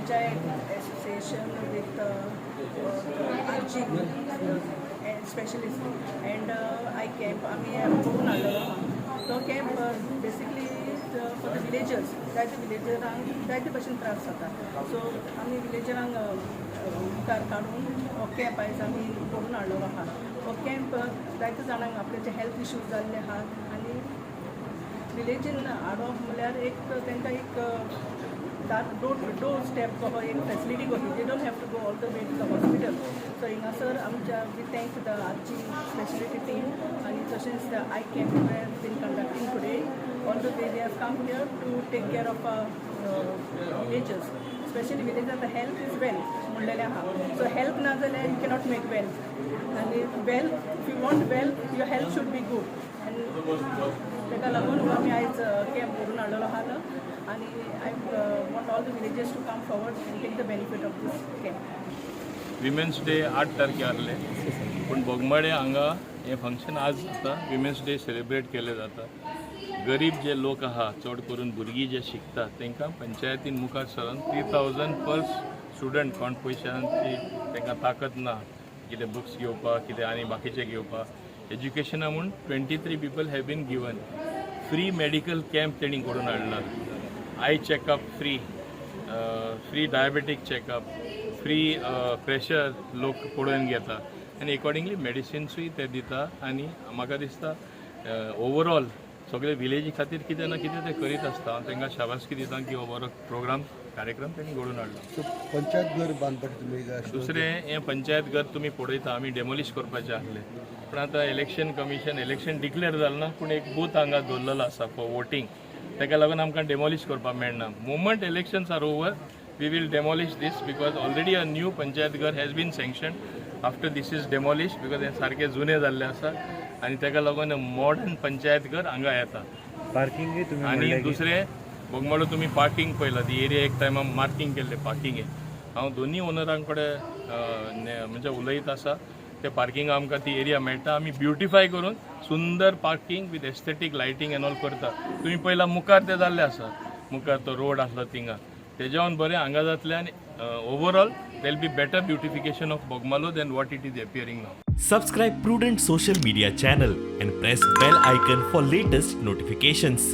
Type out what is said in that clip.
Panchayat association with RG specialist and eye camp आमी करून हाडलेलो आहा. तो camp basically for the villagers. जायते विलेजरांक जायते भशेन त्रास जाता, सो आमी विलेजरांक मुखार काडून हो कॅम्प आयज आमी करून हाडलेलो आहा. हो कॅम्प जायते जाणांक आपले जे हेल्थ इश्यूज जाल्ले आहात आनी विलेजीन हाडप म्हणल्यार एक तांकां एक डोर स्टेप कहो एक फॅसिलिटी कही. They don't have to go all the way to the hospital. So हिंगासर आमच्या, we thank the RG speciality team आनी तशेंच the eye camp has been conducting today. All the way they have come here to take care of villagers, specially village. आतां health is wealth म्हणलेलें आहा. So health ना जाल्यार you cannot make wealth आनी wealth, if you want wealth, your health should be good. आनी ताका लागून आमी आयज कॅम्प करून हाडलेलो आहा आनी I want all the villagers to come forward and take the benefit of this camp. Women's day 8 तारखे आहले, पूण बोगमाळे हांगा हें फंक्शन आज जाता. विमेन्स डे सेलिब्रेट केले जाता. गरीब जे लोक आहा, चड करून भुरगीं जे शिकता, तांकां पंचायतीन मुखार सरून 3000 पर स्टुडंट, कोण पयशांची तांकां ताकद ना कितें बुक्स घेवपाक, कितें आनी बाकीचें घेवपाक, एज्युकेशना म्हूण 23 people have been given free. Medical camp तेणी करून हाडला, eye checkup free, free diabetic checkup, free pressure लोक पळोवन घेता आनी एकॉर्डिंगली मेडिसिन्सूय ते दिता. आनी म्हाका दिसता ओवरऑल सगळे विलेजी खातीर कितें ना कितें ते करीत आसता. हांव तांकां शाबासकी दिता की हो बरो प्रोग्राम, कार्यक्रम तेणी घडोवन हाडला. सो पंचायत घर बांदपाचें तुमी आशिल्लें. दुसरें, हें पंचायत घर तुमी पळयता, आमी डेमोलिश करपाचें आसलें, पूण आतां इलेक्शन कमिशन, इलेक्शन डिक्लेअर जालें ना, पूण एक बूथ हांगा दवरलेलो आसा फॉर वोटींग. ताका लागून आमकां डेमोलिश करपाक मेळना. Moment elections are over, we will demolish this, because already a new panchayat ghar has been sanction after this is demolish, because हें सारकें जुनें जाल्लें आसा आनी ताका लागून मॉडर्न पंचायत घर हांगा येता. पार्किंगूय तुमी आनी म्हणलें की दुसरें, बोगमाळो तुमी पार्किंग पळयला, ती एरिया एक टायमा मार्किंग केल्लें पार्किंग. हें हांव दोनी ओनरां कडेन म्हणजे उलयत आसा. ते पार्किंग आमकां ती एरिया मेळटा, आमी ब्युटिफाय करून सुंदर parking with aesthetic lighting and all करता. तुमी पयला मुखार ते जाल्ले आसा, मुखार तो रोड आसलो थिंगा, तेज्याहून बरें हांगा जातलें आनी overall there'll be better beautification of Bogmalo than what it is appearing now. Subscribe Prudent Social Media channel and press bell icon for latest notifications.